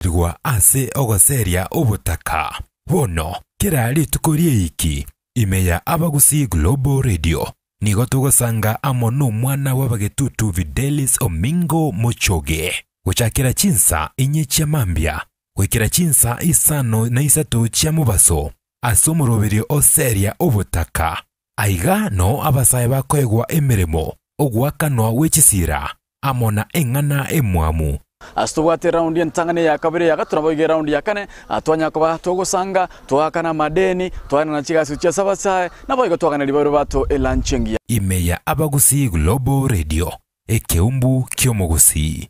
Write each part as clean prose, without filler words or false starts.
Rwa ase ogoseria obotaka. Bono kera rituko rieiki ime ya Abagusi Global Radio nigo togosanga amo n'omwana w'abagetutu Fidelis Omingo Mochoge gochakera chinsa inye chia mambia goikera chinsa 5:03 chia mubaso ase omoroberio oseria obotaka. Aiga no abasae bakoegwa emeremo ogwakanwa wechisira amo na eng'ana emwamu. Astubwate raundi entangane ya kabere ya gatatu naboige raundi ya kane atwanya kuba togosanga twakana madeni twana na chigasi cha sabasae naboige twakana libaro bato elanchengi. Ime ya Abagusi Global Radio, ekeumbu kyomogusi.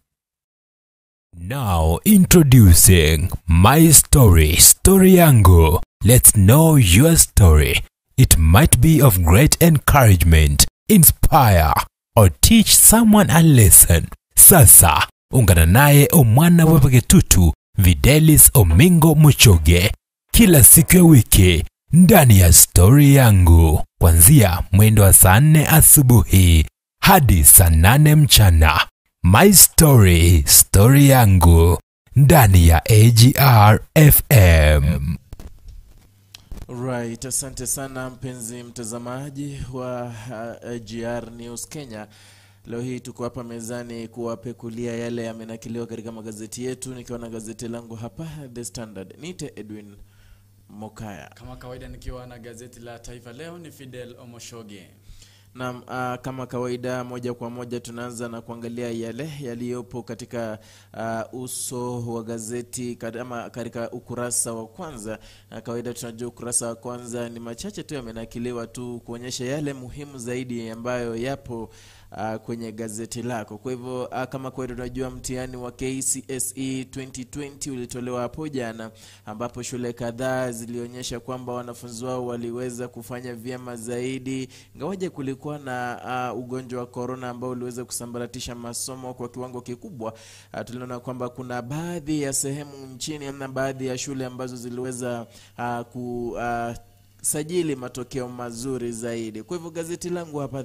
Now introducing My Story, Story Yangu. Let's know your story. It might be of great encouragement, inspire, or teach someone a lesson. Sasa ungana naye omwana w'abagetutu Fidelis Omingo Mochoge kila siku ya wiki ndani ya Story Yangu kuanzia mwendo wa saa 4 asubuhi hadi saa 8 mchana. My Story, Story Yangu ndani ya AGR FM. Right, asante sana mpenzi mtazamaji wa AGR News Kenya. Leo hii tuko hapa mezani kuwapekulia yale yamenakiliwa katika magazeti yetu, nikiwa na gazeti langu hapa The Standard. Niite Edwin Mokaya. Kama kawaida nikiwa na gazeti la Taifa Leo ni Fidel Omoshoge. Na kama kawaida moja kwa moja tunaanza na kuangalia yale yaliyopo katika uso wa gazeti ama katika ukurasa wa kwanza. Na kawaida tunajua ukurasa wa kwanza ni machache tu yamenakiliwa tu kuonyesha yale muhimu zaidi ambayo yapo kwenye gazeti lako. Kwa hivyo kama kawaida tunajua mtihani wa KCSE 2020 ulitolewa hapo jana, ambapo shule kadhaa zilionyesha kwamba wanafunzi wao waliweza kufanya vyema zaidi, ingawaje kulikuwa na ugonjwa wa corona ambao uliweza kusambaratisha masomo kwa kiwango kikubwa. Tuliona kwamba kuna baadhi ya sehemu nchini na baadhi ya shule ambazo ziliweza sajili matokeo mazuri zaidi. Kwa hivyo gazeti langu hapa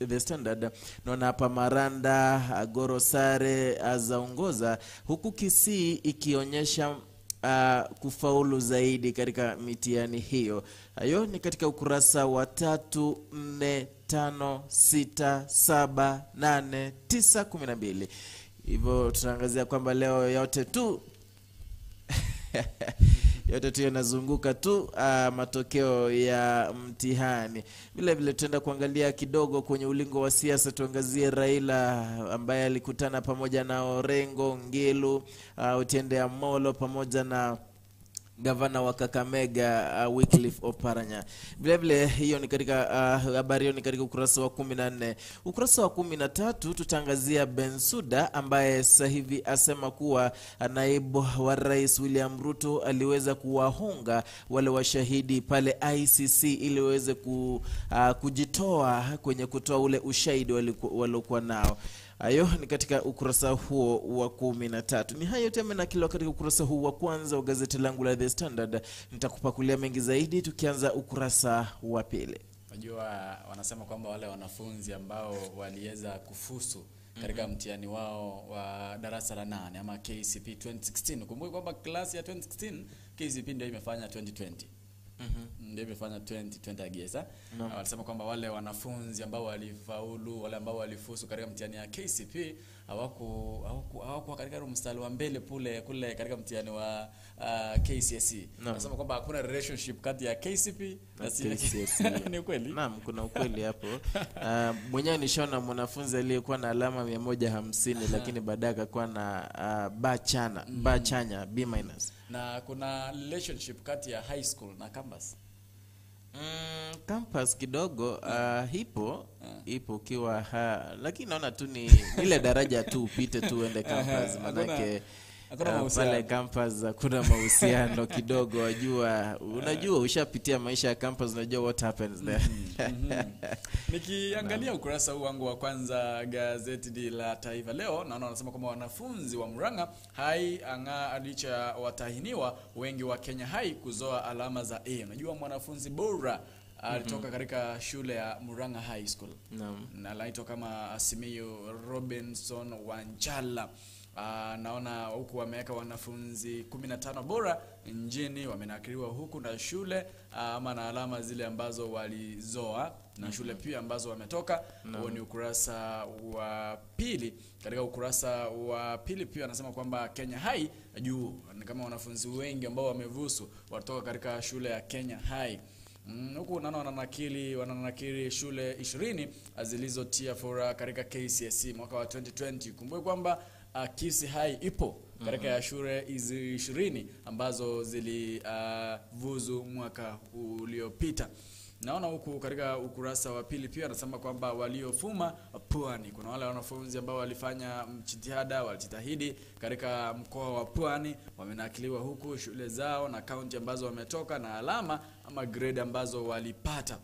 The Standard, naona hapa Maranda, Goro sare zaongoza, huku Kisii ikionyesha kufaulu zaidi katika mitihani hiyo. Hayo ni katika ukurasa wa 3, 4, 5, 6, 7, 8, 9, 12. Hivyo tunaangazia kwamba leo yote tu yote tu yanazunguka tu matokeo ya mtihani. Vile vile tutaenda kuangalia kidogo kwenye ulingo wa siasa, tuangazie Raila ambaye alikutana pamoja na Orengo Ngilu, Otiende Amolo pamoja na gavana wa Kakamega Wycliffe Oparanya. Vile vile hiyo ni katika habari hiyo ni katika ukurasa wa 14. Ukurasa wa 13 tutangazia Bensuda ambaye sasa hivi asema kuwa naibu wa Rais William Ruto aliweza kuwahonga wale washahidi pale ICC ili waweze kujitoa kwenye kutoa ule ushahidi waliokuwa nao. Hayo ni katika ukurasa huo wa 13. Ni hayo yote yamenakiliwa katika ukurasa huu wa kwanza wa gazeti langu la The Standard. Nitakupakulia mengi zaidi tukianza ukurasa wa pili. Unajua wanasema kwamba wale wanafunzi ambao waliweza kufusu katika mtihani wao wa darasa la 8 ama KCP 2016. Kumbuka kwamba klasi ya 2016 KCP ndio imefanya 2020. Ndio imefanya 2020 agesa. Walisema kwamba wale wanafunzi ambao walifaulu, wale ambao walifusu katika mtihani ya KCP hawakuwa katika mstari wa mbele kule katika mtihani wa KCSE. Wanasema kwamba hakuna relationship kati ya KCP na KCSE. Ni ukweli? Naam, kuna ukweli hapo. Mwenyewe nishaona mwanafunzi aliyekuwa na alama 150 lakini baadaye akakuwa na B chanya, B minus. Na kuna relationship kati ya high school na campus. Campus kidogo ipo kiwa lakini naona tu ni ile daraja tu upite tu uende campus, manake pale campus hakuna mahusiano kidogo. Wajua, unajua ushapitia maisha ya campus, unajua what happens there. Nikiangalia ukurasa huu wangu wa kwanza gazeti la Taifa Leo, naona wanasema kwamba wanafunzi wa Murang'a High anga licha watahiniwa wengi wa Kenya High kuzoa alama za A. Unajua mwanafunzi bora alitoka katika shule ya Murang'a High School. Na anaitwa kama Simiyu Robinson Wanjala. Naona huku wameweka wanafunzi 15 bora nchini wamenakiliwa huku na shule ama na alama zile ambazo walizoa na shule pia ambazo wametoka. Huo ni ukurasa wa pili. Katika ukurasa wa pili pia anasema kwamba Kenya High juu ni kama wanafunzi wengi ambao wamevusu watoka katika shule ya Kenya High. Huku naona wananakili shule 20 zilizotia fora katika KCSE mwaka wa 2020. Kumbuka kwamba Kisii High ipo katika ya shule hizi 20 ambazo zilivuzu mwaka uliopita. Naona huku katika ukurasa wa pili pia anasema kwamba waliofuma Pwani, kuna wale wanafunzi ambao walifanya jitihada, walijitahidi katika mkoa wa Pwani, wamenakiliwa huku shule zao na kaunti ambazo wametoka na alama ama grade ambazo walipata.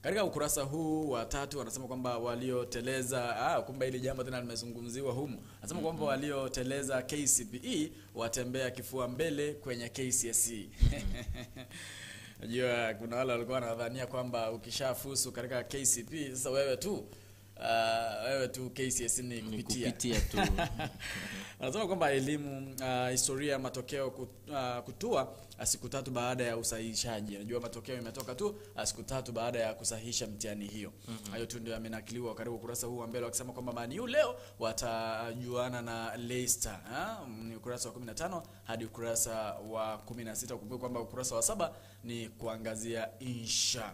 Katika ukurasa huu wa tatu anasema kwamba walioteleza, kumbe hili jambo tena limezungumziwa humu. Anasema kwamba walioteleza KCPE watembea kifua mbele kwenye KCSE. Unajua kuna wale walikuwa wanadhania kwamba ukishafusu katika KCPE sasa wewe tu KCSE ni kupitia tu. Anasema kwamba elimu, historia matokeo kutua siku 3 baada ya usahihishaji. Unajua matokeo imetoka tu siku 3 baada ya kusahihisha mtihani hiyo. Hayo tu ndio yamenakiliwa katika ukurasa huu wa mbele, wakisema kwamba Man U leo watajuana na Leicester. Ni ukurasa wa 15 hadi ukurasa wa 16. Ukumbuke kwamba ukurasa wa 7 ni kuangazia insha.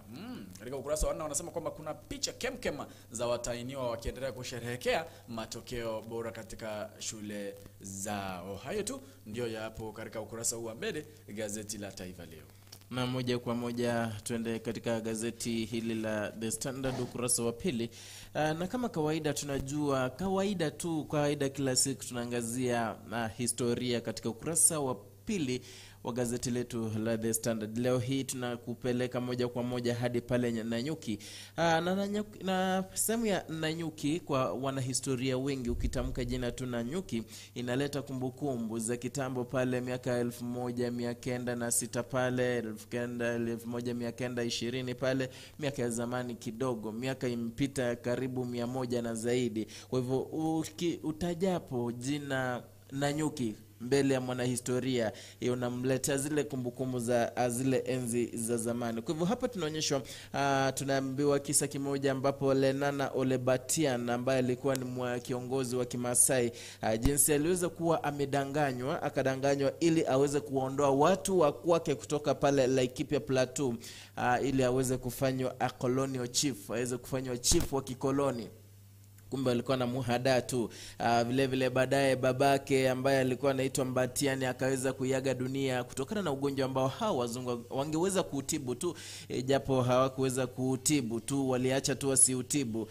Katika ukurasa wa 4 wanasema kwamba kuna picha kemkema za watahiniwa wakiendelea kusherehekea matokeo bora katika shule zao. Hayo tu ndio yapo katika ukurasa huu wa mbele gazeti la Taifa Leo. Na moja kwa moja tuende katika gazeti hili la The Standard ukurasa wa pili. Na kama kawaida tunajua kawaida kila siku tunaangazia historia katika ukurasa wa pili wa gazeti letu la The Standard. Leo hii tunakupeleka moja kwa moja hadi pale Nanyuki. Na sehemu ya Nanyuki, kwa wanahistoria wengi ukitamka jina tu Nanyuki inaleta kumbukumbu za kitambo pale miaka 1906 pale 1920 pale, miaka ya zamani kidogo, miaka impita karibu 100 na zaidi. Kwa hivyo utajapo jina Nanyuki mbele ya mwanahistoria, unamletea zile kumbukumbu za zile enzi za zamani. Kwa hivyo hapa tunaonyeshwa, tunaambiwa kisa kimoja ambapo Lenana Olebatian ambaye alikuwa ni kiongozi wa Kimasai, jinsi aliweza kuwa amedanganywa, akadanganywa ili aweze kuondoa watu wa kwake kutoka pale Laikipia Plateau, ili aweze kufanywa a colonial chief, aweze kufanywa chief wa kikoloni. Kumbe alikuwa na muhada tu. Vile vile baadaye babake ambaye alikuwa anaitwa Mbatiani akaweza kuiaga dunia kutokana na ugonjwa ambao hao wazungu wangeweza kuutibu tu, japo hawakuweza kuutibu tu, waliacha tu wasiutibu,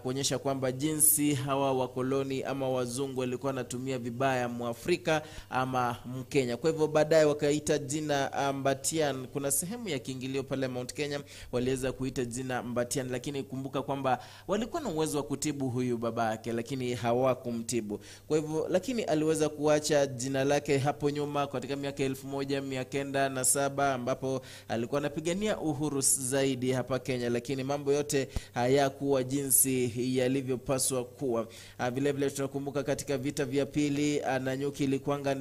kuonyesha kwamba jinsi hawa wakoloni ama wazungu walikuwa wanatumia vibaya Mwafrika ama Mkenya. Kwa hivyo baadaye wakaita jina Mbatian. Kuna sehemu ya kiingilio pale Mount Kenya waliweza kuita jina Mbatian, lakini kumbuka kwamba walikuwa na uwezo wa kutibu huyu babake, lakini hawakumtibu. Kwa hivyo lakini aliweza kuacha jina lake hapo nyuma katika miaka 1907 ambapo alikuwa anapigania uhuru zaidi hapa Kenya, lakini mambo yote hayakuwa jinsi yalivyopaswa kuwa. Vile vile tunakumbuka katika vita vya pili, Nanyuki ilikuwa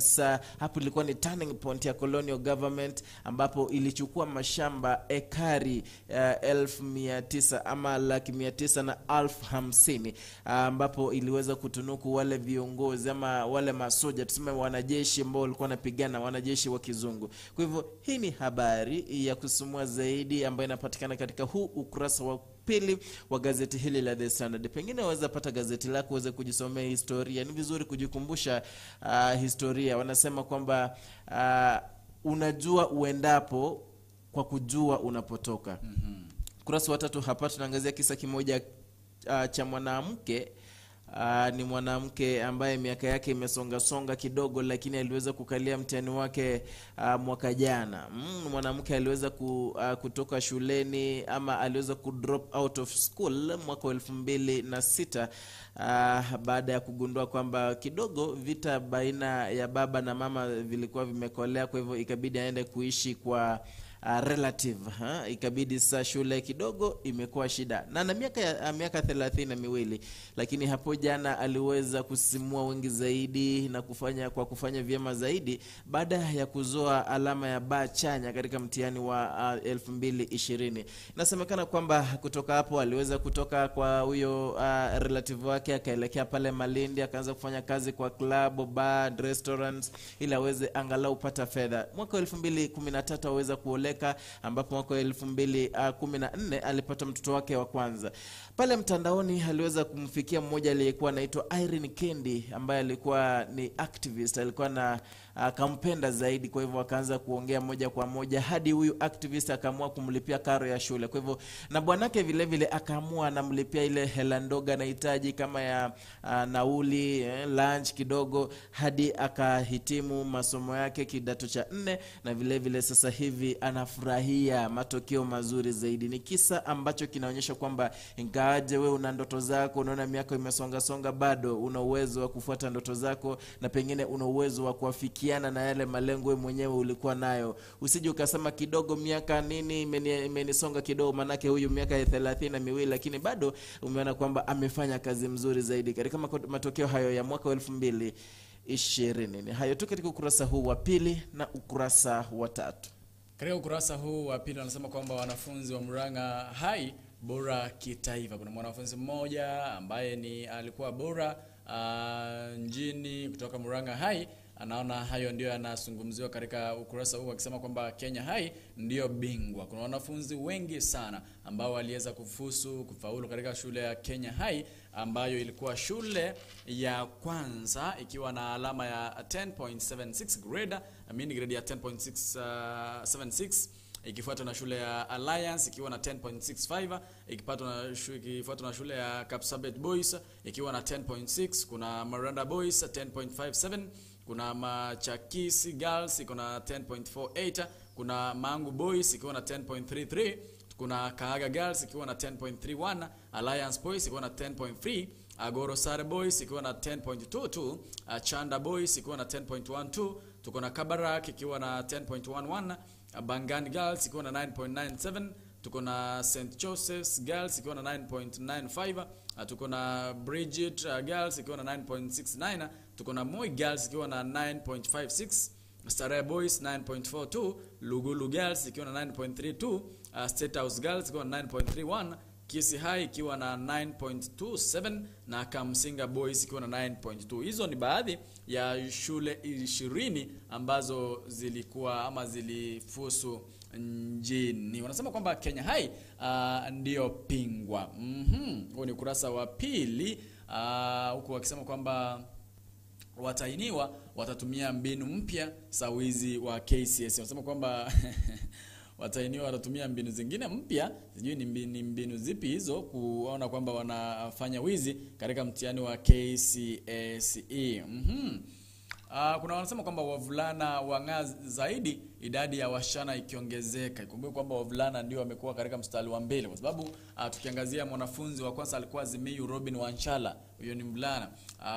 hapo ilikuwa ni turning point ya colonial government, ambapo ilichukua mashamba ekari 900,000 ama 950,000, ambapo iliweza kutunuku wale viongozi ama wale masoja, tuseme wanajeshi ambao walikuwa wanapigana, wanajeshi wa kizungu. Kwa hivyo hii ni habari ya kusumua zaidi ambayo inapatikana katika huu ukurasa wa pili wa gazeti hili la The Standard. Pengine waweza pata gazeti lako uweze kujisomea historia. Ni vizuri kujikumbusha historia. Wanasema kwamba unajua uendapo kwa kujua unapotoka. Ukurasa wa 3 hapa tunaangazia kisa kimoja cha mwanamke. Ni mwanamke ambaye miaka yake imesonga songa kidogo, lakini aliweza kukalia mtihani wake mwaka jana. Mwanamke aliweza kutoka shuleni ama aliweza ku drop out of school mwaka 2006, baada ya kugundua kwamba kidogo vita baina ya baba na mama vilikuwa vimekolea. Kwa hivyo ikabidi aende kuishi kwa relative ha? Ikabidi sasa shule kidogo imekuwa shida, na na miaka 32, lakini hapo jana aliweza kusimua wengi zaidi na kufanya vyema zaidi baada ya kuzoa alama ya B chanya katika mtihani wa 2020. Inasemekana kwamba kutoka hapo aliweza kutoka kwa huyo relative wake akaelekea pale Malindi, akaanza kufanya kazi kwa club, bar, restaurants ili aweze angalau pata fedha. Mwaka 2013 aweza kuoleka, ambapo mwaka 2014 alipata mtoto wake wa kwanza. Pale mtandaoni aliweza kumfikia mmoja aliyekuwa anaitwa Irene Kendi ambaye alikuwa ni activist, alikuwa na akampenda zaidi, kwa hivyo akaanza kuongea moja kwa moja hadi huyu activist akaamua kumlipia karo ya shule. Kwa hivyo na bwanake vile vile akaamua anamlipia ile hela ndogo anahitaji kama ya nauli, lunch kidogo, hadi akahitimu masomo yake kidato cha 4, na vile vile sasa hivi anafurahia matokeo mazuri zaidi. Ni kisa ambacho kinaonyesha kwamba ingawaje wewe una ndoto zako, unaona miaka imesonga songa, bado una uwezo wa kufuata ndoto zako na pengine una uwezo wa kuafikiana na yale malengo wewe mwenyewe ulikuwa nayo. Usije ukasema kidogo miaka nini imenisonga kidogo, manake huyu miaka 32, lakini bado umeona kwamba amefanya kazi mzuri zaidi katika matokeo hayo ya mwaka 2020. Ni hayo tu katika ukurasa huu wa pili na ukurasa wa tatu. Katika ukurasa huu wa pili wanasema kwamba wanafunzi wa Murang'a High bora kitaifa. Kuna mwanafunzi mmoja ambaye ni alikuwa bora nchini kutoka Murang'a High. Anaona hayo ndio yanazungumziwa katika ukurasa huu, akisema kwamba Kenya High ndio bingwa. Kuna wanafunzi wengi sana ambao waliweza kufaulu katika shule ya Kenya High ambayo ilikuwa shule ya kwanza ikiwa na alama ya 10.76 grade, I mean grade ya 10.676, ikifuatwa na shule ya Alliance ikiwa na 10.65, ikifuatwa na shule ya Kapsabet Boys ikiwa na 10.6, kuna Maranda Boys 10.57, kuna Machakisi Girls iko na 10.48, kuna Mangu Boys ikiwa na 10.33, kuna Kaaga Girls ikiwa na 10.31, Alliance Boys ikiwa na 10.3, Agoro Sare Boys ikiwa na 10.22, Chanda Boys ikiwa na 10.12, tuko na Kabarak ikiwa na 10.11, Bangani Girls ikiwa na 9.97, tuko na St. Joseph's Girls ikiwa na 9.95, tuko na Bridget Girls ikiwa na 9.69, tuko na Moi Girls ikiwa na 9.56, Starehe Boys 9.42, Lugulu Girls ikiwa na 9.32, State House Girls ikiwa na 9.31, Kisii High ikiwa na 9.27 na Kamsinga Boys ikiwa na 9.2. Hizo ni baadhi ya shule 20 ambazo zilikuwa ama zilifusu nchini. Wanasema kwamba Kenya High ndio pingwa. Huo ni ukurasa wa pili, huku wakisema kwamba watainiwa watatumia mbinu mpya za wizi wa KCSE. Wanasema kwamba watainiwa watatumia mbinu zingine mpya, sijui ni mbinu zipi hizo, kuona kwamba wanafanya wizi katika mtihani wa KCSE. Kuna wanasema kwamba wavulana wang'aa zaidi, idadi ya wasichana ikiongezeka. Ikumbuke kwamba wavulana ndio wamekuwa katika mstari wa mbele, kwa sababu tukiangazia mwanafunzi wa kwanza alikuwa Zimiyu Robin Wanchala, huyo ni mvulana.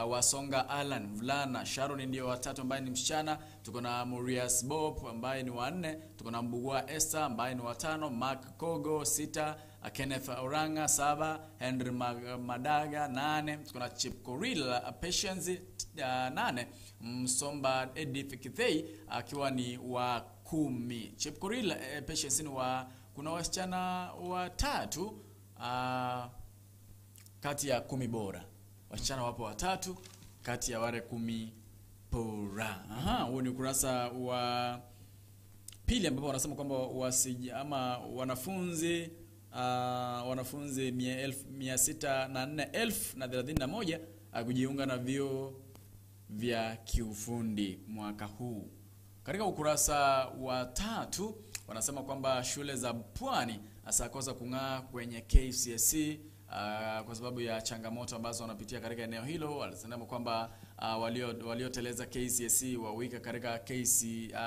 Wasonga Alan mvulana, Sharon ndio watatu ambaye ni msichana, tuko na Murias Bob ambaye ni wa nne, tuko na Mbugua Esther ambaye ni wa tano, Mark Kogo 6, Kenneth Oranga 7, Henry Madaga 8, tuko na Chip Koril Patience 8, Msomba Edith Kithei akiwa ni wa 10. Chip Koril Patience ni wa, kuna wasichana watatu kati ya 10 bora. Wasichana wapo watatu kati ya wale 10 bora. Huo ni ukurasa wa pili ambapo wanasema kwamba wanafunzi wanafunzi 604,031 kujiunga na vyuo vya kiufundi mwaka huu. Katika ukurasa wa tatu wanasema kwamba shule za pwani hasakosa kung'aa kwenye KCSE kwa sababu ya changamoto ambazo wanapitia katika eneo hilo. Walisema kwamba walioteleza KCSE wawika katika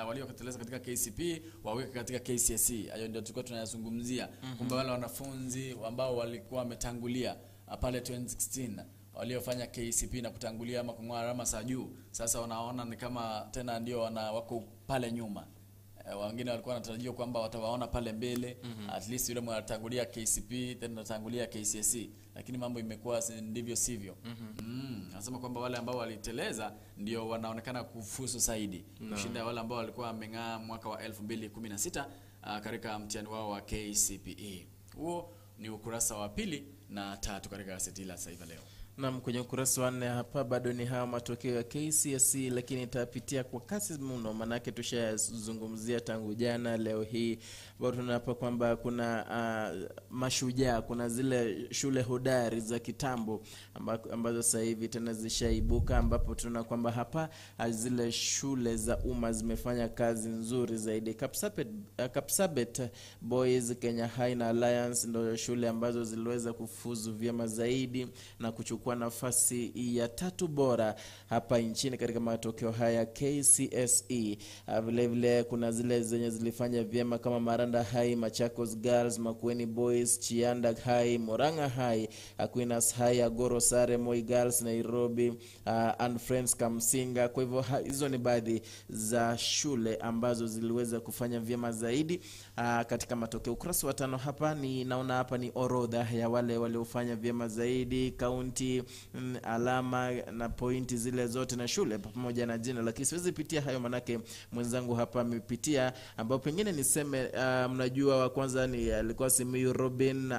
walioteleza katika KCP wawika katika KCSE. Hayo ndio tulikuwa tunayazungumzia. Kumbe wale wanafunzi ambao walikuwa wametangulia pale 2016 waliofanya KCP na kutangulia ama kung'aa alama za juu, sasa wanaona ni kama tena ndio wako pale nyuma. Wengine walikuwa wanatarajia kwamba watawaona pale mbele, at least yule mwanatangulia KCP tena anatangulia KCSE, lakini mambo imekuwa ndivyo sivyo. Anasema kwamba wale ambao waliteleza ndio wanaonekana kufusu zaidi kushinda wale ambao walikuwa wameng'aa mwaka wa 2016 katika mtihani wao wa KCPE. Huo ni ukurasa wa 2 na 3 katika gazeti la Taifa Leo. Naam, kwenye ukurasa wa 4 hapa bado ni haya matokeo ya KCSE, lakini nitapitia kwa kasi mno manake tushazungumzia tangu jana. Leo hii bado tunaapa kwamba kuna mashujaa, kuna zile shule hodari za kitambo ambazo sasa hivi tena zishaibuka, ambapo tunaona kwamba hapa zile shule za umma zimefanya kazi nzuri zaidi. Kapsabet Boys, Kenya High na Alliance ndio shule ambazo ziliweza kufuzu vyema zaidi na kuchukua nafasi ya 3 bora hapa nchini katika matokeo haya KCSE. Vile vile kuna zile zenye zilifanya vyema kama Maranda High, Machakos Girls, Makueni Boys, Chianda High, Moranga High, Aquinas High, Agoro Sare, Moi Girls, Nairobi and Friends Kamsinga. Kwa hivyo hizo ni baadhi za shule ambazo ziliweza kufanya vyema zaidi katika matokeo. Ukurasa wa 5 hapa ni naona hapa ni orodha ya wale waliofanya vyema zaidi, kaunti, alama na pointi zile zote na shule pamoja na jina, lakini siwezi pitia hayo manake mwenzangu hapa amepitia, ambao pengine niseme mnajua wa kwanza ni alikuwa Simiyu Robin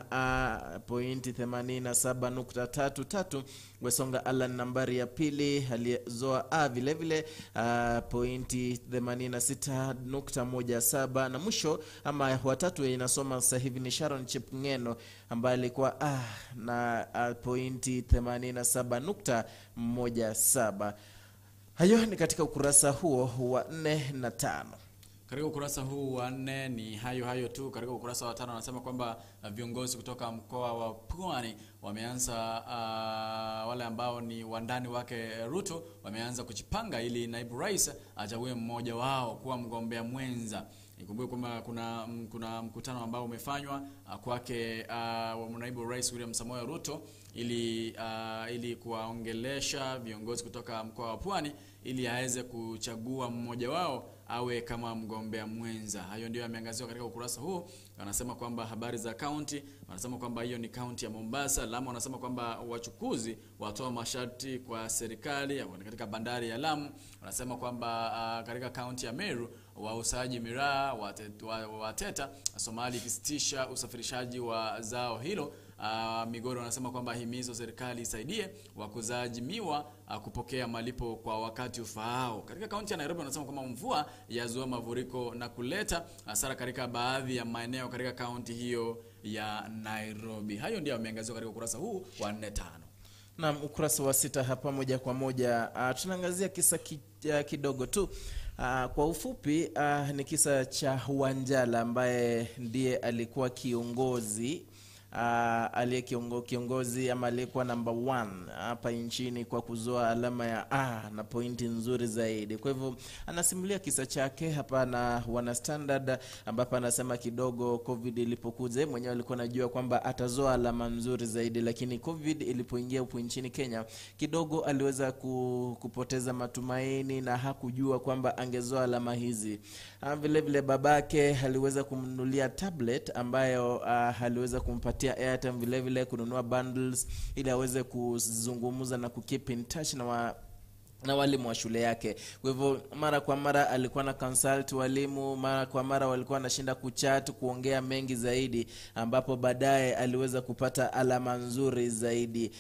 pointi 87.33, Wesonga Alan nambari ya pili aliyezoa A vile vile pointi 86.17, na mwisho ama watatu inasoma sasa hivi ni Sharon Chepngeno ambaye alikuwa na pointi 87.17. Hayo ni katika ukurasa huo wa 4 na 5. Katika ukurasa huu wa 4 ni hayo hayo tu. Katika ukurasa wa 5 anasema kwamba viongozi kutoka mkoa wa Pwani wameanza wale ambao ni wandani wake Ruto wameanza kujipanga ili naibu rais achague mmoja wao kuwa mgombea mwenza. Ikumbuke kwamba kuna mkutano ambao umefanywa kwake naibu rais William Samoei Ruto ili kuwaongelesha viongozi kutoka mkoa wa Pwani ili aweze kuchagua mmoja wao awe kama mgombea mwenza. Hayo ndio yameangaziwa katika ukurasa huu. Wanasema kwamba habari za county, wanasema kwamba hiyo ni county ya Mombasa. Lamu wanasema kwamba wachukuzi watoa masharti kwa serikali katika bandari ya Lamu. Wanasema kwamba katika county ya Meru wauzaji miraa wateta, Somali ikisitisha usafirishaji wa zao hilo. Migori wanasema kwamba himizo serikali isaidie wakuzaji miwa kupokea malipo kwa wakati ufaao. Katika kaunti ya Nairobi wanasema kwamba mvua yazua mafuriko na kuleta hasara katika baadhi ya maeneo katika kaunti hiyo ya Nairobi. Hayo ndio yameangaziwa katika ukurasa huu wa 4-5. Na ukurasa wa 6 hapa moja kwa moja tunaangazia kisa kidogo tu. Kwa ufupi ni kisa cha Wanjala ambaye ndiye alikuwa kiongozi aliye kiongozi ama aliyekuwa number 1 hapa nchini kwa kuzoa alama ya A na pointi nzuri zaidi. Kwa hivyo anasimulia kisa chake hapa na Wana Standard, ambapo anasema kidogo COVID ilipokuja mwenyewe alikuwa anajua kwamba atazoa alama nzuri zaidi, lakini COVID ilipoingia huko nchini Kenya kidogo aliweza kupoteza matumaini na hakujua kwamba angezoa alama hizi. Vile vile babake aliweza kumnunulia tablet ambayo aliweza kumpatia airtime, vile vile kununua bundles ili aweze kuzungumza na kukeep in touch na walimu wa shule yake. Kwa hivyo mara kwa mara alikuwa na consult walimu, mara kwa mara walikuwa wanashinda kuchat, kuongea mengi zaidi, ambapo baadaye aliweza kupata alama nzuri zaidi.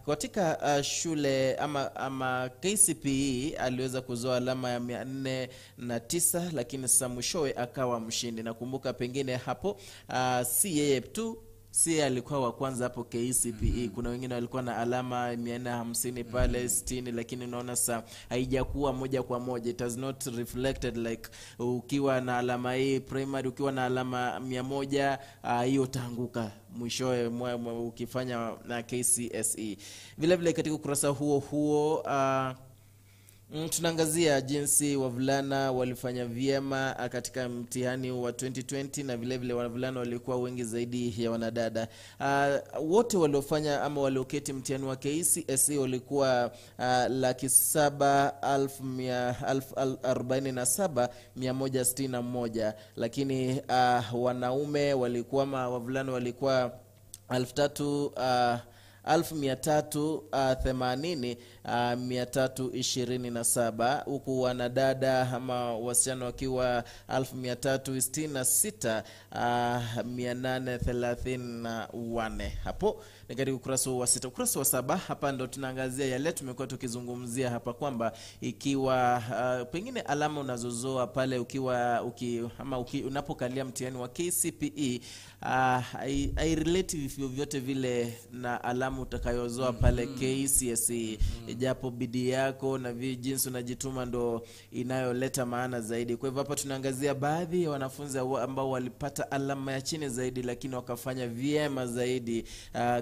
Katika shule ama KCPE aliweza kuzoa alama ya 409, lakini sasa mwishowe akawa mshindi. Nakumbuka pengine hapo si yeye tu, si alikuwa wa kwanza hapo KCPE. Kuna wengine walikuwa na alama 450 pale 60, lakini unaona sasa haijakuwa moja kwa moja. It has not reflected like ukiwa na alama hii primary, ukiwa na alama 100 hiyo utaanguka mwishowe ukifanya na KCSE. Vile vile katika ukurasa huo huo Tunaangazia jinsi wavulana walifanya vyema katika mtihani wa 2020 na vile vile wavulana walikuwa wengi zaidi ya wanadada. Wote waliofanya ama walioketi mtihani wa KCSE walikuwa 747,161, lakini wanaume walikuwa ama wavulana walikuwa 3,380,327, huku wanadada ama wasichana wakiwa 366,834. Hapo ni katika ukurasa wa 6. Ukurasa wa 7 hapa ndo tunaangazia yale tumekuwa tukizungumzia hapa, kwamba ikiwa pengine alama unazozoa pale ukiwa unapokalia mtihani wa KCPE hairelate vyovyote vile na alama utakayozoa pale KCSE, japo bidii yako na jinsi unajituma ndo inayoleta maana zaidi. Kwa hivyo hapa tunaangazia baadhi ya wanafunzi ambao walipata alama ya chini zaidi lakini wakafanya vyema zaidi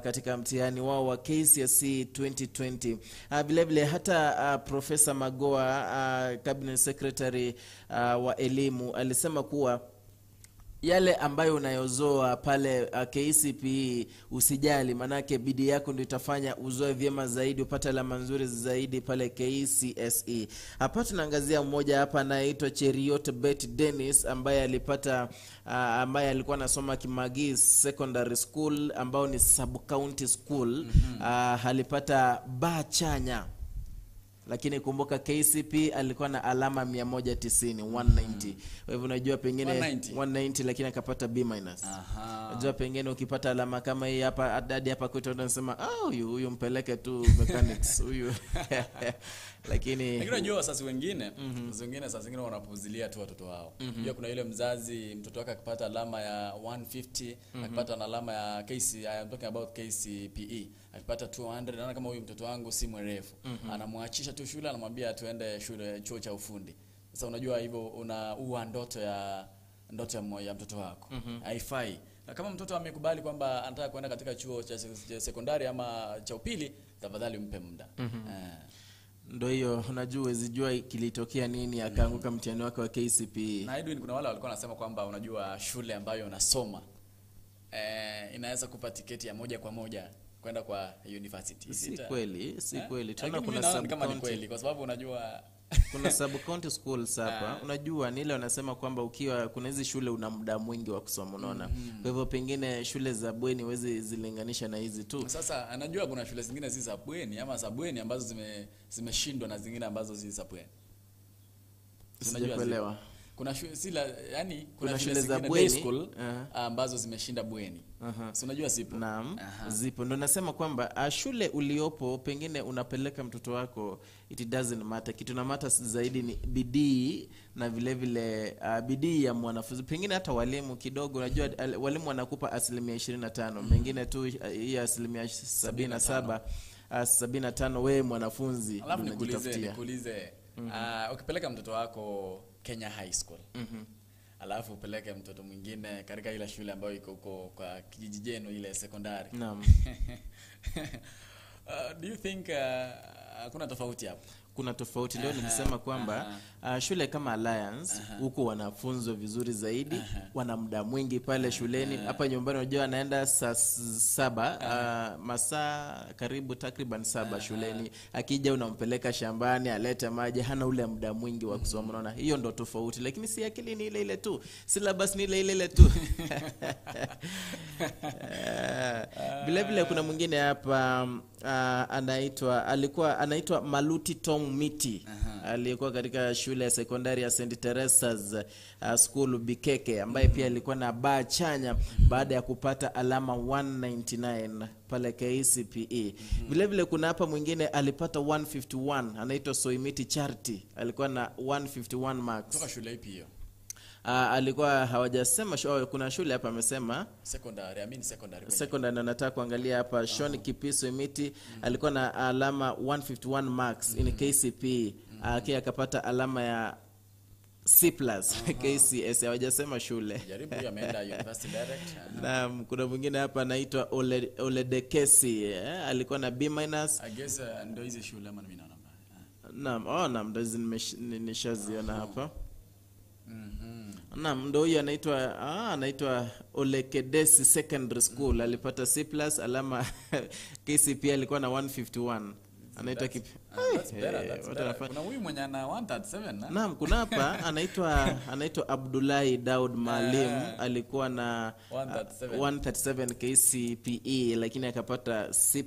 katika mtihani wao wa KCSE 2020. Vile vile hata Professor Magoha, Cabinet Secretary wa elimu, alisema kuwa yale ambayo unayozoa pale KCPE usijali, manake bidii yako ndio itafanya uzoe vyema zaidi, upate alama nzuri zaidi pale KCSE. Hapa tunaangazia mmoja hapa anaitwa Cheriot Bet Dennis ambaye alipata ambaye alikuwa anasoma Kimagi Secondary School ambao ni sub county school. Alipata B chanya, lakini kumbuka KCP alikuwa na alama 190, 190. Kwa hivyo unajua pengine 190 lakini akapata B minus. Unajua pengine ukipata alama kama hii hapa hadi hapa kwetu tunasema huyu mpeleke tu mechanics huyu. Lakini unajua wazazi wengine, saa zingine wanapuuzilia tu watoto wao. Unajua kuna yule mzazi mtoto wake akipata alama ya 150, akipata na alama ya KC, I am talking about KCPE, akipata 200, naona kama huyu mtoto wangu si mwerevu. Anamwachisha tu shule, anamwambia tuende shule chuo cha ufundi. Sasa unajua hivyo unaua ndoto ya mtoto wako. Haifai. Na kama mtoto amekubali kwamba anataka kwenda katika chuo cha sekondari ama cha upili, tafadhali mpe muda. Ndio hiyo, unajua huwezi kilitokea nini akaanguka mtihani wake wa KCPE. Na Edwin, kuna wale walikuwa wanasema kwamba unajua shule ambayo unasoma inaweza kupa tiketi ya moja kwa moja kwenda kwa university. Si kweli, si kweli. Tuna kuna sub kama ni kweli, kwa sababu unajua kuna sub county schools hapa. Unajua ni ile wanasema kwamba ukiwa kuna hizi shule una muda mwingi wa kusoma, unaona. Kwa hivyo pengine shule za bweni huwezi zilinganisha na hizi tu. Sasa anajua kuna shule zingine si za bweni ama za bweni ambazo zimeshindwa na zingine ambazo si za bweni. Sijakuelewa. Kuna shule yani kuna shule za bweni school ambazo zimeshinda bweni. Si unajua zipo? Naam, zipo. Ndio nasema kwamba shule uliopo pengine unapeleka mtoto wako, it doesn't matter. Kitu na matter zaidi ni bidii na vile vile bidii ya mwanafunzi. Pengine hata walimu kidogo, unajua walimu wanakupa 25%, mengine tu hii 77%, 75 wewe mwanafunzi unajitafutia. Nikuulize, ukipeleka mtoto wako Kenya High School, alafu upeleke mtoto mwingine katika ile shule ambayo iko huko kwa kijiji jenu ile sekondari. Naam. Do you think kuna tofauti hapo? Kuna tofauti. Leo nilisema kwamba shule kama Alliance huko wanafunzwa vizuri zaidi, wana muda mwingi pale shuleni. Hapa nyumbani unajua anaenda saa 7, masaa karibu takriban 7 shuleni. Akija unampeleka shambani alete maji, hana ule muda mwingi wa kusoma. Unaona, hiyo ndo tofauti. Lakini si akili ni ile ile tu, syllabus ni ile ile tu. Vile vile kuna mwingine hapa anaitwa Maluti Tom Miti. Alikuwa katika shule ya sekondari ya St. Teresa's School Bikeke, ambaye pia alikuwa na B chanya baada ya kupata alama 199 pale KCPE. Vile vile kuna hapa mwingine alipata 151, anaitwa Soimiti Charity, alikuwa na 151 marks. Kutoka shule ipi hiyo? Alikuwa hawajasema kuna shule hapa amesema secondary, I mean secondary. Secondary, na nataka kuangalia hapa Sean Kipiso Imiti alikuwa na alama 151 marks in KCPE. Akapata alama ya C+ KCSE, hawajasema shule. Jaribu huyo ameenda university direct. Naam, kuna mwingine hapa anaitwa Oledekesi, alikuwa na B-. I guess ndio hizi shule ama mimi naona. Naam, oh, naam, ndo hizi nishaziona hapa. Naam, ndo huyu anaitwa Olekedesi Secondary School, alipata C+ alama KCPE alikuwa na 151. Anaitwa kipi? That's better, that's Watu better. Kuna huyu mwenye ana 137 na? Naam, kuna hapa anaitwa Abdullahi Daud Maalim, alikuwa na 137. 137 KCPE lakini akapata C+.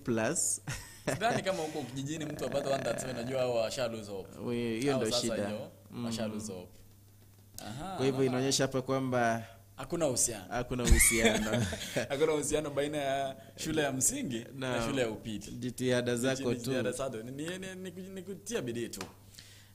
Sidhani kama huko kijijini mtu apata 137, najua hao washa lose hope. Hiyo Hao ndio sasa shida. hiyo, washa lose hope. Aha, Kwa hivyo inaonyesha hapa kwamba hakuna uhusiano. Hakuna uhusiano. Hakuna uhusiano baina ya shule ya msingi na shule ya upili. Jitihada zako tu. Jitihada zako. Ni kutia bidii tu.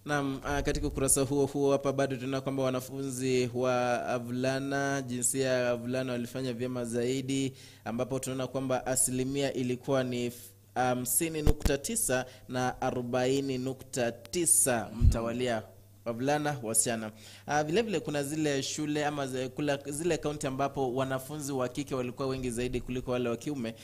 Naam, katika ukurasa huo huo hapa bado tunaona kwamba wanafunzi wa avulana, jinsia ya avulana walifanya vyema zaidi, ambapo tunaona kwamba asilimia ilikuwa ni 50.9 na 40.9 mtawalia wavulana wasichana. Vile vile kuna zile shule ama zile kaunti ambapo wanafunzi wa kike walikuwa wengi zaidi kuliko wale wa kiume.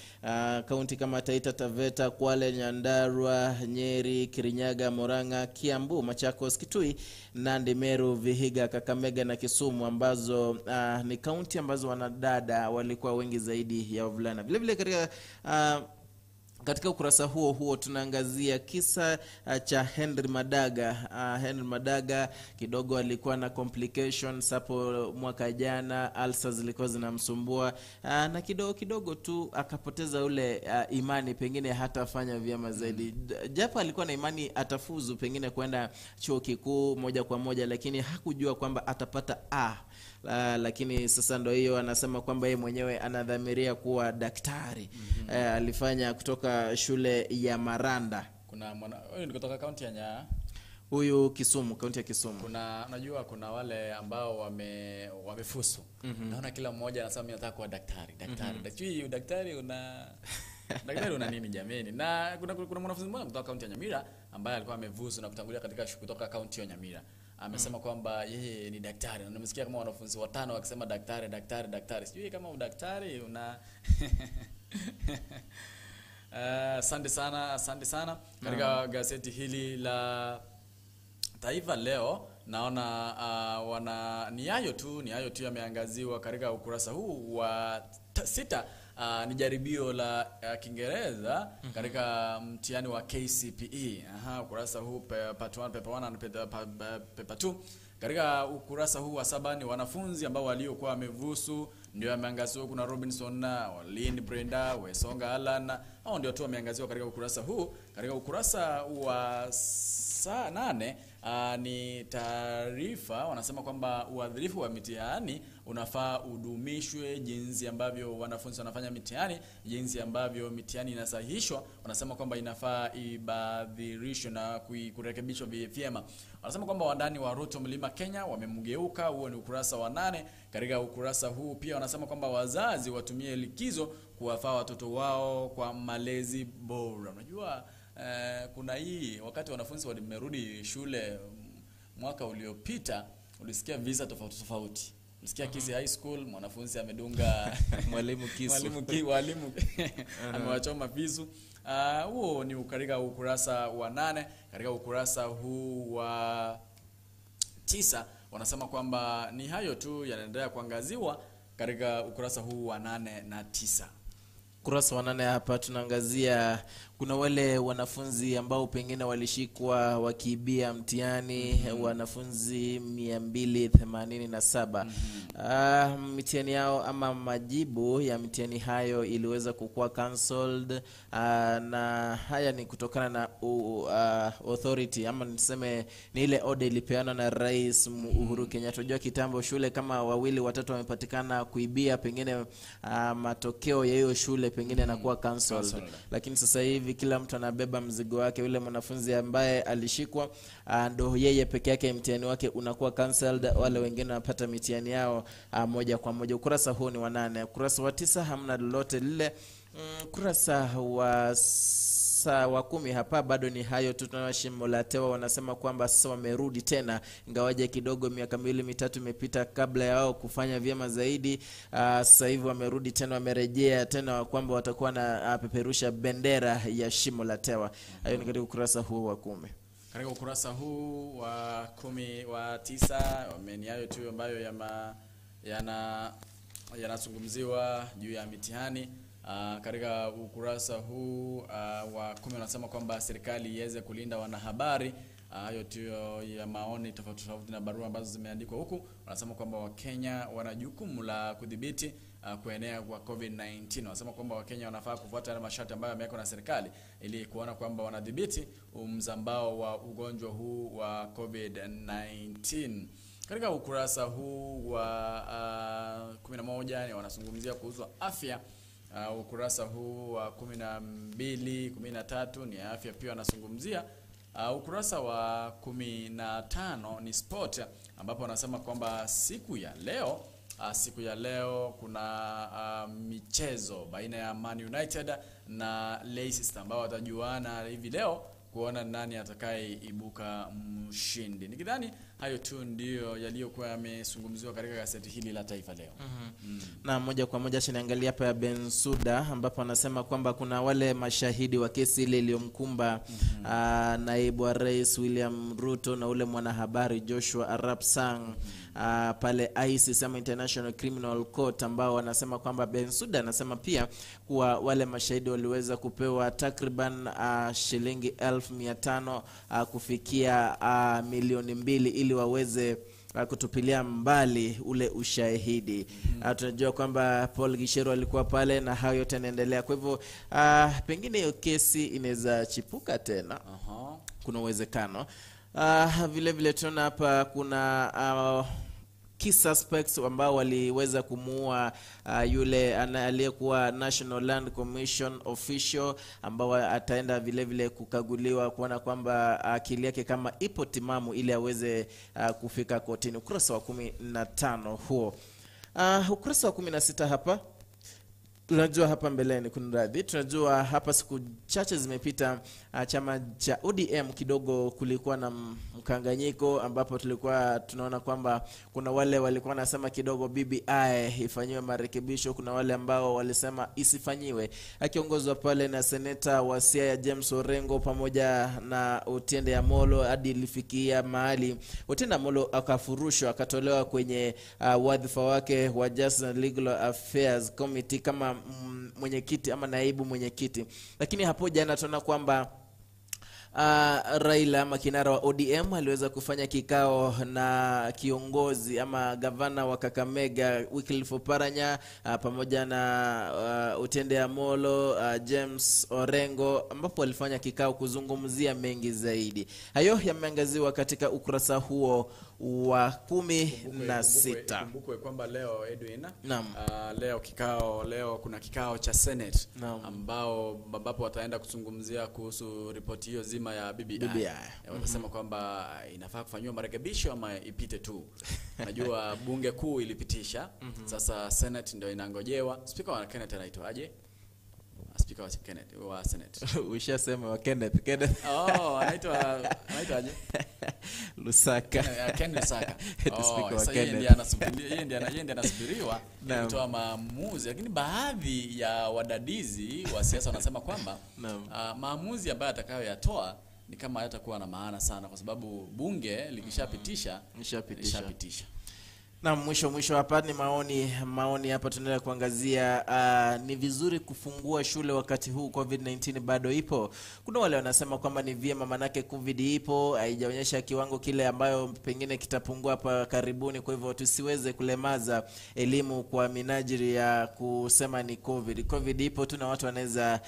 Kaunti kama Taita Taveta, Kwale, Nyandarua, Nyeri, Kirinyaga, Murang'a, Kiambu, Machakos, Kitui, Nandi, Meru, Vihiga, Kakamega na Kisumu, ambazo ni kaunti ambazo wanadada walikuwa wengi zaidi ya wavulana. Vile vile katika ukurasa huo huo tunaangazia kisa cha Henry Madaga. Henry Madaga kidogo alikuwa na complications hapo mwaka jana, ulcers zilikuwa zinamsumbua, na kidogo kidogo tu akapoteza ule imani pengine hatafanya vyema zaidi. Japo alikuwa na imani atafuzu pengine kwenda chuo kikuu moja kwa moja, lakini hakujua kwamba atapata A. Lakini sasa ndo hiyo anasema kwamba yeye mwenyewe anadhamiria kuwa daktari. Alifanya kutoka shule ya Maranda. Kuna mwana, huyu ni kutoka kaunti ya Nyaa. Huyu Kisumu, kaunti ya Kisumu. Kuna, unajua kuna wale ambao wamefusu. Naona kila mmoja anasema mimi nataka kuwa daktari, daktari. Daktari, daktari una nini jameni? Na kuna mwanafunzi mmoja kutoka kaunti ya Nyamira ambaye alikuwa amefuzu na kutangulia katika kutoka kaunti ya Nyamira. Amesema kwamba yeye ni daktari. Na nimesikia kama wanafunzi watano wakisema daktari, daktari, daktari. Sijui kama udaktari una asante sana, asante sana. Katika gazeti hili la Taifa Leo naona wana ni hayo tu yameangaziwa katika ukurasa huu wa 6. Ni jaribio la Kiingereza katika mtihani wa KCPE. Aha, ukurasa huu part 1, paper 1 and paper 2. Katika ukurasa huu wa 7 ni wanafunzi ambao waliokuwa wamevusu ndio wameangaziwa. Kuna Robinson na Lynn Brenda, Wesonga Alan, hao ndio tu wameangaziwa katika ukurasa huu. Katika ukurasa wa 8 ni taarifa wanasema kwamba uadilifu wa mitihani unafaa udumishwe, jinsi ambavyo wanafunzi wanafanya mitihani, jinsi ambavyo mitihani inasahihishwa, wanasema kwamba inafaa ibadhirishwe na kurekebishwa vyema. Wanasema kwamba wandani wa Ruto Mlima Kenya wamemgeuka. Huo ni ukurasa wa 8. Katika ukurasa huu pia wanasema kwamba wazazi watumie likizo kuwafaa watoto wao kwa malezi bora. Unajua, kuna hii wakati wanafunzi wamerudi shule mwaka uliopita, ulisikia visa tofauti tofauti. Ulisikia Kisii High School mwanafunzi amedunga mwalimu kisu. Mwalimu amewachoma visu. Huo ni katika ukurasa wa 8. Katika ukurasa huu wa 9 wanasema kwamba ni hayo tu yanaendelea kuangaziwa katika ukurasa huu wa 8 na 9. Ukurasa wa 8 hapa tunaangazia kuna wale wanafunzi ambao pengine walishikwa wakiibia mtihani, wanafunzi 287. Mitihani yao ama majibu ya mitihani hayo iliweza kukuwa cancelled, na haya ni kutokana na authority ama niseme ni ile order ilipeanwa na Rais Uhuru Kenyatta. Unajua kitambo shule kama wawili watatu wamepatikana kuibia, pengine matokeo ya hiyo shule pengine yanakuwa cancelled. Cancelled. Lakini sasa hivi kila mtu anabeba mzigo wake. Yule mwanafunzi ambaye alishikwa, ndo yeye peke yake mtihani wake unakuwa cancelled, wale wengine wanapata mitihani yao moja kwa moja. Ukurasa huu ni wa 8. Ukurasa wa 9 hamna lolote lile. Ukurasa wa 10 hapa bado ni hayo tu. Tunaona Shimo la Tewa wanasema kwamba sasa wamerudi tena, ingawaje kidogo miaka miwili mitatu imepita kabla ya wao kufanya vyema zaidi. Sasa hivi wamerudi tena, wamerejea tena kwamba watakuwa na peperusha bendera ya Shimo la Tewa. Hayo ni katika ukurasa huo wa 10. Katika ukurasa huu wa 19 ni hayo tu ambayo yanazungumziwa juu ya mitihani. Katika ukurasa huu wa 10 wanasema kwamba serikali iweze kulinda wanahabari. Hayo tu ya maoni tofauti tofauti na barua ambazo zimeandikwa huku. Wanasema kwamba Wakenya wana jukumu la kudhibiti kuenea kwa COVID-19. Wanasema kwamba Wakenya wanafaa kufuata yale masharti ambayo yamewekwa na serikali ili kuona kwamba wanadhibiti mzambao wa ugonjwa huu wa COVID-19. Katika ukurasa huu wa 11 wanazungumzia kuhusu afya. Ukurasa huu wa 12, 13 ni afya pia wanazungumzia. Ukurasa wa 15 ni sport, ambapo wanasema kwamba siku ya leo kuna michezo baina ya Man United na Leicester ambao watajuana hivi leo kuona nani atakayeibuka mshindi. Nikidhani hayo tu ndio yaliyokuwa yamezungumziwa katika gazeti hili la Taifa Leo. Na moja kwa moja tunaangalia hapa ya Bensuda, ambapo anasema kwamba kuna wale mashahidi wa kesi ile iliyomkumba naibu wa rais William Ruto na ule mwanahabari Joshua Arap Sang pale ICC ama International Criminal Court, ambao wanasema kwamba Bensuda anasema pia kuwa wale mashahidi waliweza kupewa takriban shilingi 1500 kufikia 2,000,000 ili waweze kutupilia mbali ule ushahidi. Tunajua kwamba Paul Gicheru alikuwa pale na hayo yote yanaendelea. Kwa hivyo pengine hiyo kesi inaweza chipuka tena. Kuna uwezekano. Vile vile tunaona hapa kuna key suspects ambao waliweza kumuua yule aliyekuwa National Land Commission official, ambao ataenda vile vile kukaguliwa kuona kwamba akili yake kama ipo timamu ili aweze kufika kotini. Ukurasa wa 15 huo. Ukurasa wa 16 hapa tunajua hapa mbeleni, kunradhi, tunajua hapa siku chache zimepita chama cha ODM kidogo kulikuwa na mkanganyiko, ambapo tulikuwa tunaona kwamba kuna wale walikuwa wanasema kidogo BBI ifanyiwe marekebisho, kuna wale ambao walisema isifanyiwe, akiongozwa pale na seneta wa Siaya James Orengo pamoja na Otiende Amolo, hadi ilifikia mahali Otiende Amolo akafurushwa akatolewa kwenye wadhifa wake wa Justice and Legal Affairs Committee kama mwenyekiti ama naibu mwenyekiti. Lakini hapo jana tunaona kwamba Raila ama kinara wa ODM aliweza kufanya kikao na kiongozi ama gavana wa Kakamega Wycliffe Oparanya pamoja na Otiende Amolo, James Orengo, ambapo walifanya kikao kuzungumzia mengi zaidi. Hayo yameangaziwa katika ukurasa huo wa 16. Kumbukwe kwamba leo Edwin, leo kuna kikao cha Senate ambapo wataenda kuzungumzia kuhusu ripoti hiyo zima ya BBI. Watasema kwamba inafaa kufanywa marekebisho ama ipite tu. Najua bunge kuu ilipitisha. Sasa Senate ndio inangojewa. Speaker wa Senate anaitwaje? Speaker wa Senate, wa Senate. Ushasema wa Kenneth. Oh, anaitwaje? Lusaka. Ken Lusaka. Oh, sasa yeye ndiye anasubiriwa kutoa maamuzi, lakini baadhi ya wadadizi wa siasa wanasema kwamba maamuzi ambayo atakayoyatoa ni kama hayatakuwa na maana sana, kwa sababu bunge likishapitisha lishapitisha. Na mwisho hapa ni maoni hapa tunaendelea kuangazia ni vizuri kufungua shule wakati huu COVID-19 bado ipo. Kuna wale wanasema kwamba ni vyema manake COVID ipo, haijaonyesha kiwango kile ambayo pengine kitapungua hapa karibuni, kwa hivyo tusiweze kulemaza elimu kwa minajili ya kusema ni COVID. COVID ipo tu na watu wanaweza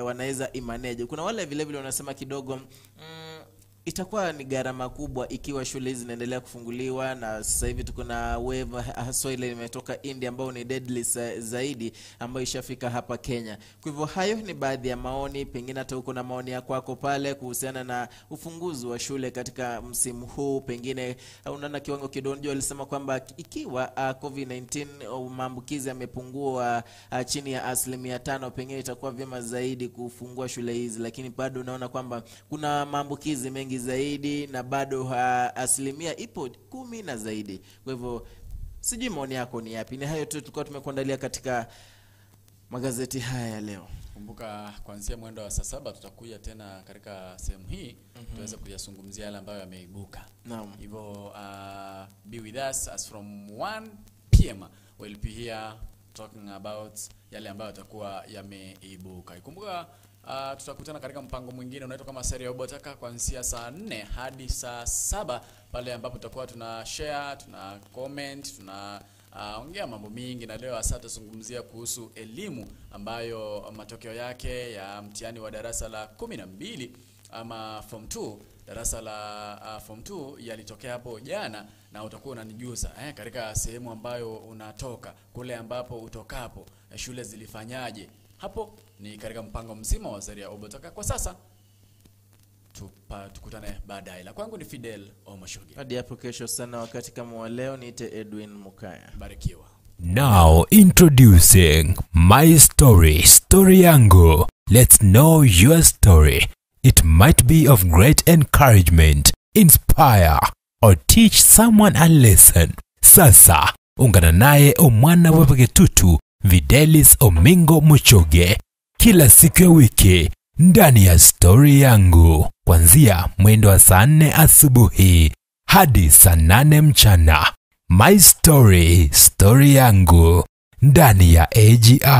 wanaweza imanage. Kuna wale vile vile wanasema kidogo itakuwa ni gharama kubwa ikiwa shule hizi zinaendelea kufunguliwa, na sasa hivi tuko na wave haswa ile imetoka India ambayo ni deadly zaidi ambayo ishafika hapa Kenya. Kwa hivyo hayo ni baadhi ya maoni, pengine hata uko na maoni yako kwako pale kuhusiana na ufunguzi wa shule katika msimu huu, pengine unaona kiwango kidogo. Alisema kwamba ikiwa COVID-19 maambukizi yamepungua chini ya 5%, pengine itakuwa vyema zaidi kufungua shule hizi, lakini bado unaona kwamba kuna maambukizi mengi zaidi na bado asilimia ipo 10 na zaidi. Kwa hivyo sijui maoni yako ni yapi. Ni hayo tu tulikuwa tumekuandalia katika magazeti haya ya leo. Kumbuka kuanzia mwendo wa saa 7 tutakuja tena katika sehemu hii tuweze kuyazungumzia yale ambayo yameibuka. Naam. Hivyo be with us as from 1 p.m. we'll be here talking about yale ambayo yatakuwa yameibuka. Ikumbuka tutakutana katika mpango mwingine unaitwa kama Seria Obotaka kuanzia saa 4 hadi saa 7 pale ambapo tutakuwa tuna share, tuna comment, tuna ongea mambo mingi, na leo hasa tutazungumzia kuhusu elimu ambayo matokeo yake ya mtihani wa darasa la 12 ama form 2, darasa la form 2 yalitokea hapo jana, na utakuwa unanijuza katika sehemu ambayo unatoka, kule ambapo utokapo, shule zilifanyaje. Hapo ni katika mpango mzima wa Seria Obotaka. Kwa sasa tukutane baadaye. La kwangu ni Fidel Omoshogi. Hadi hapo kesho sana wakati kama wa leo, niite Edwin Mukaya. Barikiwa. Now introducing My Story, Story Yangu. Let's know your story. It might be of great encouragement, inspire or teach someone a lesson. Sasa ungana naye omwana wa Paketutu Videlis Omingo Muchoge kila siku ya wiki ndani ya Story Yangu kuanzia mwendo wa saa 4 asubuhi hadi saa 8 mchana. My Story, Story Yangu ndani ya AGR.